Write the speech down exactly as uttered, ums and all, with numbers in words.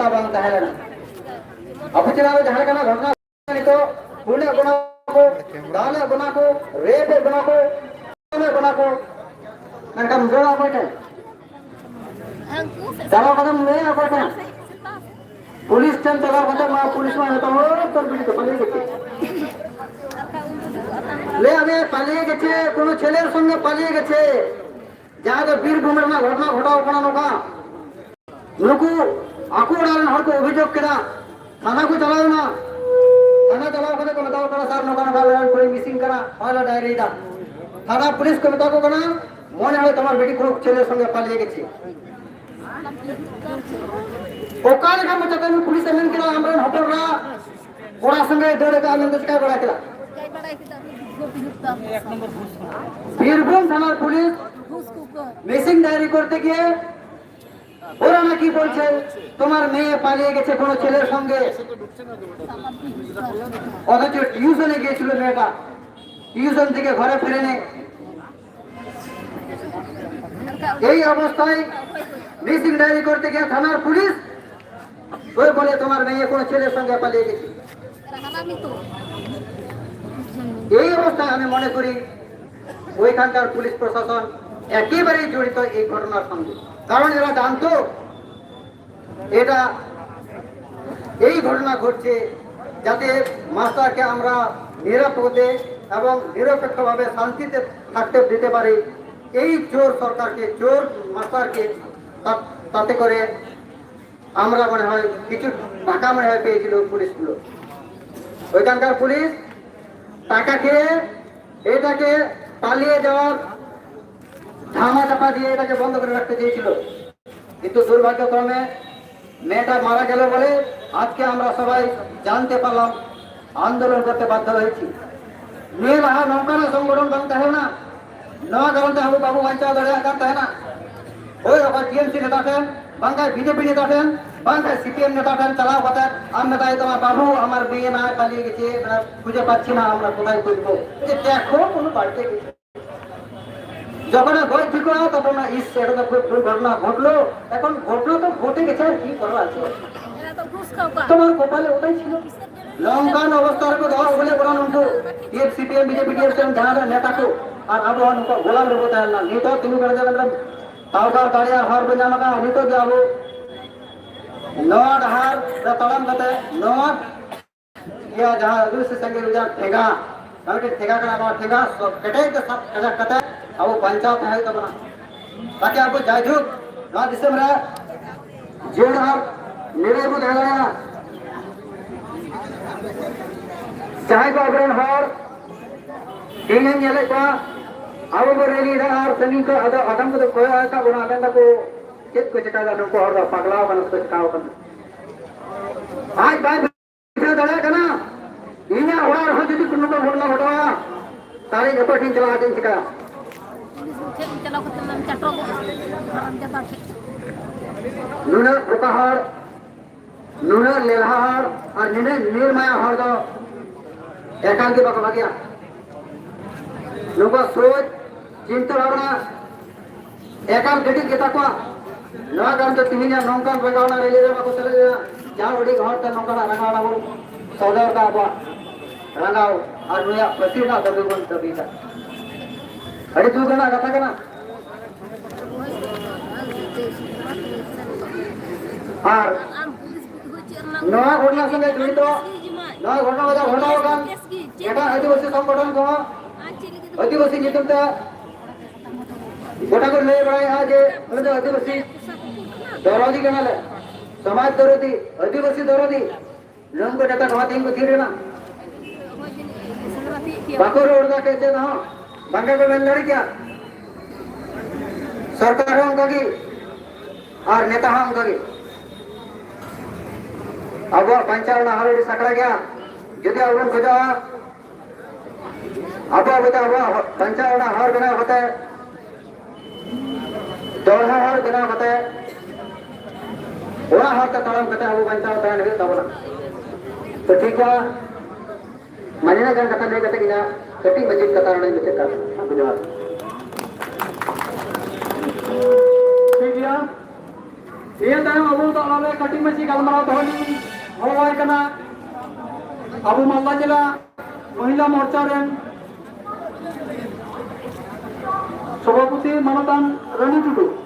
ᱵᱟᱝ ᱛᱟᱦᱮᱸ ᱞᱮᱱᱟ᱾ ᱟᱵᱚ ᱪᱮᱛᱟᱱ ᱨᱮ ᱡᱟᱦᱟᱸ ᱞᱮᱠᱟᱱᱟᱜ ᱜᱷᱚᱴᱚᱱᱟ ᱱᱤᱛᱚᱜ ᱠᱷᱩᱱᱮᱫ ᱵᱚᱱᱟ ᱠᱚ, ᱫᱟᱞᱮᱫ ᱵᱚᱱᱟ ᱠᱚ, ᱨᱮᱯᱮᱫ ᱵᱚᱱᱟ ᱠᱚ, ᱠᱷᱩᱱᱮᱫ ᱵᱚᱱᱟ ᱠᱚ, ᱢᱮᱱᱠᱷᱟᱱ ᱫᱟᱹᱲᱟ ᱚᱠᱚᱭ ᱴᱷᱮᱱ? ᱪᱟᱞᱟᱣ ᱠᱟᱛᱮᱢ ᱞᱟᱹᱭᱟ ᱚᱠᱚᱭ ᱴᱷᱮᱱ? ᱯᱩᱞᱤᱥ ᱴᱷᱮᱱ ᱪᱟᱞᱟᱣ ᱠᱟᱛᱮ ᱢᱟ ᱯᱩᱞᱤᱥ ᱢᱟ ᱡᱚᱛᱚ ᱦᱚᱲ ᱛᱚᱨ ᱵᱤᱴᱤ ᱠᱚ ᱯᱟᱞᱤ ᱜᱮᱪᱮ᱾ ᱞᱟᱹᱭ ᱟᱵᱮ ᱯᱟᱞᱤ ᱜᱮᱪᱮ, ᱠᱳᱱᱳ ছেলের সঙ্গে পালিয়ে গেছে। ᱡᱟᱦᱟᱸ ᱫᱚ ᱵᱤᱨᱵᱷᱩᱢ ᱨᱮᱱᱟᱜ ᱜᱷᱚᱴᱚᱱᱟ ᱜᱷᱚᱴᱟᱣ ᱠᱟᱱᱟ ᱱᱚᱝᱠᱟ᱾ ᱱᱩᱠᱩ ᱟᱠᱚ ᱚᱲᱟᱜ ᱨᱮᱱ ᱦᱚᱲ ᱠᱚ ᱚᱵᱷᱤᱡᱳᱜᱽ ᱠᱮᱫᱟ, ᱛᱷᱟᱱᱟ ᱠᱚ ᱪᱟᱞᱟᱣ ᱮᱱᱟ᱾ ᱛᱷᱟᱱᱟ ᱪᱟᱞᱟᱣ ᱠᱟᱛᱮ ᱠᱚ ᱢᱮᱛᱟ ᱠᱚ ᱠᱟᱱᱟ, "ᱥᱟᱨ, ᱱᱚᱝᱠᱟ ᱱᱚᱝᱠᱟ ᱟᱞᱮ ᱨᱮᱱ ᱠᱩᱲᱤ ᱢᱤᱥᱤᱝ ᱠᱟᱱᱟ, ᱦᱚᱭ ᱞᱮ ᱰᱟᱭᱨᱤᱭᱮᱫᱟ᱾" ᱛᱷᱟᱱᱟ ᱯᱩᱞᱤᱥ ᱠᱚ ᱢᱮᱛᱟ ᱠᱚ ᱠᱟᱱᱟ, "ᱢᱚᱱᱮ হয় তোমার বেটি কোনো ছেলের সঙ্গে পালিয়ে গেছে।" ᱚᱠᱟ ᱞᱮᱠᱟ ᱢᱚᱪᱟᱛᱮ ᱱᱩᱭ ᱯᱩᱞᱤᱥ ᱮ ᱢᱮᱱ ᱠᱮᱫᱟ, ᱟᱢᱨᱮᱱ ᱦᱚᱯᱚᱱ ᱮᱨᱟ ᱠᱚᱲᱟ ᱥᱚᱸᱜᱮ ᱫᱟᱹᱲ ᱟᱠᱟᱫ ᱢᱮᱱᱛᱮ ᱪᱤᱠᱟ ᱵᱟᱲᱟ ᱠᱮᱫᱟ? ᱵᱤᱨᱵᱷᱩᱢ ᱛᱷᱟᱱᱟ ᱯᱩᱞᱤᱥ ᱢᱤᱥᱤᱝ ডায়েরি করতে গিয়ে ওরা নাকি বলছে, "তোমার মেয়ে পালিয়ে গেছে কোনো ছেলের সঙ্গে।" অথচ টিউশনে গিয়েছিল মেয়েটা, টিউশন থেকে ঘরে ফিরেনি। এই অবস্থায় মিসিং ডায়েরি করতে গিয়ে থানার পুলিশ ওই বলে, "তোমার মেয়ে কোনো ছেলের সঙ্গে পালিয়ে গেছে।" এই অবস্থায় আমি মনে করি ওইখানকার পুলিশ প্রশাসন একেবারেই জড়িত এই ঘটনার সঙ্গে, কারণ এরা জানতো এটা, এই ঘটনা ঘটছে যাতে মাস্টারকে আমরা নিরাপদে এবং নিরপেক্ষভাবে শান্তিতে থাকতে দিতে পারি। এই চোর সরকারকে, চোর মাস্টারকে তা-, তাতে করে আমরা মনে হয় কিছু টাকা মনে হয় পেয়েছিল পুলিশগুলো, ওইখানকার পুলিশ টাকা খেয়ে এটাকে পালিয়ে যাওয়ার ধামা চাপা দিয়ে এটাকে বন্ধ করে রাখতে চেয়েছিল। কিন্তু দুর্ভাগ্যক্রমে মেয়েটা মারা গেল বলে আজকে আমরা সবাই জানতে পারলাম, আন্দোলন করতে বাধ্য হয়েছি। ᱱᱤᱭᱟᱹ ᱞᱟᱦᱟ ᱱᱚᱝᱠᱟᱱᱟᱜ ᱥᱚᱝᱜᱚᱴᱷᱚᱱ ᱵᱟᱝ ᱛᱟᱦᱮᱸ ᱞᱮᱱᱟ, ᱱᱚᱣᱟ ᱠᱟᱨᱚᱱ ᱛᱮ ᱟᱵᱚ ᱵᱟᱵᱚ ᱵᱟᱧᱪᱟᱣ ᱫᱟᱲᱮᱭᱟᱜ ᱠᱟᱱ ᱛᱟᱦᱮᱱᱟ᱾ ᱦᱳᱭ, ᱚᱠᱟ ᱴᱤ ᱮᱢ ᱥᱤ ᱱᱮᱛᱟ ᱴᱷᱮᱱ, ᱵᱟᱝᱠᱷᱟᱱ ᱵᱤ ᱡᱮ ᱯᱤ ᱱᱮᱛᱟ ᱴᱷᱮᱱ, ᱵᱟᱝᱠᱷᱟᱱ ᱥᱤ ᱯᱤ ᱮᱢ ᱱᱮᱛᱟ ᱴᱷᱮᱱ ᱪᱟᱞᱟᱣ ᱠᱟᱛᱮ ᱟᱢ ᱢᱮᱛᱟᱭ ᱛᱟᱢᱟ, "ᱵᱟᱹᱵᱩ, আমার মেয়ে না পালিয়ে গেছে, খুঁজে পাচ্ছি না, আমরা কোথায় খুঁজবো?" এই যে দেখো, কোনো বাড়িতে গেছে। যখন গজ ঠিক হয় তখন ইস, এটা তো খুব দুর্ঘটনা ঘটলো। এখন ঘটলো তো ঘটে গেছে, আর কি করার আছে? তোমার কপালে ওটাই ছিল। নৌকান অবস্থার মধ্যে হওয়া বলে ওরা নুনকু টিএফসিপিএম, বিজেপি, টিএফসিএম, ᱡᱟᱦᱟᱸ ᱨᱮ ᱱᱮᱛᱟ ᱠᱚ ᱟᱨ ᱟᱵᱚ ᱦᱚᱸ ᱱᱩᱠᱩ ᱜᱚᱞᱟᱢ ᱨᱮᱵᱚ ᱛᱟᱦᱮᱸ ᱞᱮᱱᱟ᱾ ᱱᱤᱛᱚᱜ ᱛᱤᱸᱜᱩ ᱠᱮᱴᱮᱡ ᱞᱮᱱᱠᱷᱟᱱ ᱛᱟᱣᱠᱟᱨ ᱫᱟᱲᱮᱭᱟᱜ ᱦᱚᱨ ᱵᱚ ᱧᱟᱢ ᱟᱠᱟᱫᱼᱟ᱾ ᱱᱤᱛᱚᱜ ᱜᱮ ᱟᱵᱚ ᱱᱚᱣᱟ ᱰᱟᱦᱟᱨ ᱨᱮ ᱛᱟᱲᱟᱢ ᱠᱟᱛᱮ ᱱᱚᱣᱟ ᱤᱭᱟᱹ ᱡᱟᱦᱟᱸ ᱟᱹᱫᱤᱵᱟᱹᱥᱤ ᱥᱟᱸᱜᱮ ᱨᱮᱭᱟᱜ ᱴᱷᱮᱸᱜᱟ, ᱱᱚᱣᱟ ᱢᱤᱫᱴᱮᱱ ᱴᱷᱮᱸᱜᱟ ᱠᱟᱱᱟ᱾ ᱱᱚᱣᱟ ᱴᱷᱮᱸᱜᱟ ᱥᱚ-, ᱠᱮᱴᱮᱡ ᱛᱮ ᱥᱟᱵ ᱠᱟᱡᱟᱠ ᱠᱟᱛᱮ ᱟᱵᱚ ᱵᱟᱧᱪᱟᱣ ᱛᱟᱦᱮᱸ ᱦᱩᱭᱩᱜ ᱛᱟᱵᱚᱱᱟ᱾ ᱛᱟᱠᱤ ᱟᱵᱚ ᱡᱟᱭᱡᱩᱜᱽ ᱱᱚᱣᱟ ᱫᱤᱥᱚᱢ ᱨᱮ ᱡᱤᱭᱚᱱ ᱟᱨ ᱱᱤᱨᱟᱹᱭ ᱵᱚ ᱛᱟᱦᱮᱸ ᱫᱟᱲᱮᱭᱟᱜᱼᱟ᱾ ᱡᱟᱦᱟᱸᱭ ᱠᱚ ᱟᱵᱚᱨᱮᱱ ᱦᱚᱲ ᱛᱮᱦᱮᱧ ᱧᱮᱞᱮᱫ ᱠᱚᱣᱟ, ᱟᱵᱚ ᱵᱚ ᱨᱮᱞᱤ ᱮᱫᱟ ᱟᱨ ᱥᱟᱺᱜᱤᱧ ᱠᱷᱚᱱ ᱟᱫᱚ ᱟᱫᱚᱢ ᱠᱚᱫᱚ ᱠᱚᱭᱚᱜ ᱟᱠᱟᱫ ᱵᱚᱱᱟ, ᱢᱮᱱ ᱫᱟᱠᱚ, "ᱪᱮᱫ ᱠᱚ ᱪᱮᱠᱟᱭᱮᱫᱟ ᱱᱩᱠᱩ ᱦᱚᱲ ᱫᱚ? ᱯᱟᱜᱽᱞᱟᱣ ᱠᱟᱱᱟ ᱥᱮ ᱪᱮᱠᱟᱣ ᱠᱟᱱᱟ?" ᱟᱡ ᱵᱟᱭ ᱵᱩᱡᱷᱟᱹᱣ ᱫᱟᱲᱮᱭᱟᱜ ᱠᱟᱱᱟ, ᱤᱧᱟᱹᱜ ᱚᱲᱟᱜ ᱨᱮᱦᱚᱸ ᱡᱩᱫᱤ ᱠᱳᱱᱳ ᱜᱷᱚᱴᱚᱱᱟ ᱜᱷᱚᱴᱟᱣᱟ, ᱛᱟᱦᱞᱮ ᱤᱧ ᱚᱠᱚᱭ ᱴᱷᱮᱱ ᱪᱟᱞᱟᱜᱼᱟ, ᱪᱮᱫ ᱤᱧ ᱪᱤᱠᱟᱹᱭᱟ? ᱯᱩᱞᱤᱥ ᱴᱷᱮᱱ ᱪᱟᱞᱟᱣ ᱠᱟᱛᱮ ᱚᱱᱟᱢ ᱪᱟᱴᱚᱜᱚᱜᱼᱟ, ᱦᱟᱨᱟᱢ ᱡᱟᱫᱟ ᱴᱷᱮᱱ᱾ ᱱᱩᱱᱟᱹᱜ ᱵᱚᱠᱟ ᱦᱚᱲ, ᱱᱩᱱᱟᱹᱜ ᱞᱮᱞᱦᱟ ᱦᱚᱲ ᱟᱨ ᱱᱩᱱᱟᱹᱜ ᱱᱤᱨᱢᱟᱭᱟ ᱦᱚᱲ ᱫᱚ ᱮᱠᱟᱞ ᱜᱮ ᱵᱟᱠᱚ ᱵᱷᱟᱜᱮᱭᱟ᱾ ᱱᱩᱠᱩᱣᱟᱜ ᱥᱳᱪ, ᱪᱤᱱᱛᱟᱹ ᱵᱷᱟᱵᱽᱱᱟ ᱮᱠᱟᱞ ᱠᱟᱹᱴᱤᱡ ᱜᱮᱛᱟ ᱠᱚᱣᱟ᱾ ᱱᱚᱣᱟ ᱠᱟᱨᱚᱱ ᱛᱮ ᱛᱮᱦᱮᱧᱟᱜ ᱱᱚᱝᱠᱟᱱ ᱨᱟᱸᱜᱟᱣᱱᱟ ᱨᱮᱞᱤ ᱨᱮ ᱵᱟᱠᱚ ᱥᱮᱞᱮᱫ ᱞᱮᱱᱟ᱾ ᱡᱟᱦᱟᱸ ᱩᱰᱤᱡ ᱦᱚᱲ ᱛᱮ ᱱᱚᱝᱠᱟᱱᱟᱜ ᱨᱟᱸᱜᱟᱣᱱᱟ ᱵᱚᱱ ᱥᱚᱫᱚᱨ ᱮᱫᱟ, ᱟᱵᱚᱣᱟᱜ ᱨᱟᱸᱜᱟᱣ ᱟᱨ ᱱᱩᱭᱟᱜ ᱯᱷᱟᱹᱥᱤ ᱨᱮᱱᱟᱜ ᱫᱟᱹᱵᱤ ᱵᱚᱱ ᱫᱟᱹᱵᱤᱭᱮᱫᱟ᱾ ᱟᱹᱰᱤ ᱫᱩᱠ ᱨᱮᱱᱟᱜ ᱠᱟᱛᱷᱟ ᱠᱟᱱᱟ᱾ ᱟᱨ ᱱᱚᱣᱟ ᱜᱷᱚᱴᱚᱱᱟ ᱥᱚᱸᱜᱮ ᱡᱚᱲᱤᱛᱚ, ᱱᱚᱣᱟ ᱜᱷᱚᱴᱚᱱᱟ ᱡᱟᱦᱟᱸ ᱜᱷᱚᱴᱟᱣ ᱟᱠᱟᱱ, ᱮᱴᱟᱜ ᱟᱹᱫᱤᱵᱟᱹᱥᱤ ᱥᱚᱝᱜᱚᱴᱷᱚᱱ ᱠᱚᱦᱚᱸ ᱟᱹᱫᱤᱵᱟᱹᱥᱤ ᱧᱩᱛᱩᱢ ᱛᱮ ᱜᱚᱴᱟ ᱠᱚ ᱞᱟᱹᱭ ᱵᱟᱲᱟᱭᱮᱫᱼᱟ ᱡᱮ ᱟᱞᱮ ᱫᱚ ᱟᱹᱫᱤᱵᱟᱹᱥᱤ ᱫᱚᱨᱚᱫᱤ ᱠᱟᱱᱟᱞᱮ, ᱥᱚᱢᱟᱡᱽ ᱫᱚᱨᱚᱫᱤ, ᱟᱹᱫᱤᱵᱟᱹᱥᱤ ᱫᱚᱨᱚᱫᱤ᱾ ᱱᱩᱠᱩ ᱱᱮᱛᱟ ᱠᱚᱦᱚᱸ ᱛᱮᱦᱮᱧ ᱠᱚ ᱛᱷᱤᱨ ᱮᱱᱟ, ᱵᱟᱠᱚ ᱨᱚᱲ ᱮᱫᱟ ᱪᱮᱫ ᱦᱚᱸ, ᱵᱟᱝ ᱠᱚ ᱢᱮᱱ ᱫᱟᱲᱮ ᱠᱮᱭᱟ᱾ ᱥᱚᱨᱠᱟᱨ ᱦᱚᱸ ᱚᱱᱠᱟ ᱜᱮ, ᱟᱨ ᱱᱮᱛᱟ ᱦᱚᱸ ᱚᱱᱠᱟ ᱜᱮ᱾ ᱟᱵᱚᱣᱟᱜ ᱵᱟᱧᱪᱟᱣ ᱨᱮᱱᱟᱜ ᱦᱚᱨ ᱟᱹᱰᱤ ᱥᱟᱠᱲᱟ ᱜᱮᱭᱟ᱾ ᱡᱩᱫᱤ ᱟᱵᱚ ᱵᱚᱱ ᱠᱷᱚᱡᱚᱜᱼᱟ, ᱟᱵᱚ ᱟᱵᱚᱛᱮ ᱟᱵᱚᱣᱟᱜ ᱵᱟᱧᱪᱟᱣ ᱨᱮᱱᱟᱜ ᱦᱚᱨ ᱵᱮᱱᱟᱣ ᱠᱟᱛᱮ, ᱫᱚᱲᱦᱟ ᱦᱚᱨ ᱵᱮᱱᱟᱣ ᱠᱟᱛᱮ, ᱚᱱᱟ ᱦᱚᱨ ᱛᱮ ᱛᱟᱲᱟᱢ ᱠᱟᱛᱮ ᱟᱵᱚ ᱵᱟᱧᱪᱟᱣ ᱛᱟᱦᱮᱱ ᱦᱩᱭᱩᱜ ᱛᱟᱵᱚᱱᱟ᱾ ᱛᱚ ᱴᱷᱤᱠ ᱜᱮᱭᱟ, ᱢᱟ ᱱᱤᱱᱟᱹᱜ ᱜᱟᱱ ᱠᱟᱛᱷᱟ ᱞᱟᱹᱭ ᱠᱟᱛᱮ ᱜᱮ ᱤᱧᱟᱹᱜ ᱠᱟᱹᱴᱤᱡ ᱢᱟᱹᱡᱷᱤ ᱠᱟᱛᱷᱟ ᱱᱚᱰᱮᱧ ᱢᱩᱪᱟᱹᱫ ᱠᱟᱜ ᱠᱟᱱᱟ᱾ ᱡᱚᱦᱟᱨ᱾ ᱱᱤᱭᱟᱹ ᱛᱟᱭᱚᱢ ᱟᱵᱚ ᱛᱟᱞᱟᱨᱮ ᱠᱟᱹᱴᱤᱡ ᱢᱟᱹᱪᱷᱤ ᱜᱟᱞᱢᱟᱨᱟᱣ ᱫᱚᱦᱚ ᱞᱤᱧ ᱦᱚᱦᱚᱣᱟᱭ ᱠᱟᱱᱟ ᱟᱵᱚ ᱢᱟᱞᱫᱟ ᱡᱮᱞᱟ ᱢᱚᱦᱤᱞᱟ ᱢᱳᱨᱪᱟ ᱨᱮᱱ ᱥᱚᱵᱷᱟᱯᱚᱛᱤ ᱢᱟᱱᱚᱛᱟᱱ ᱨᱟᱱᱤ ᱴᱩᱰᱩ᱾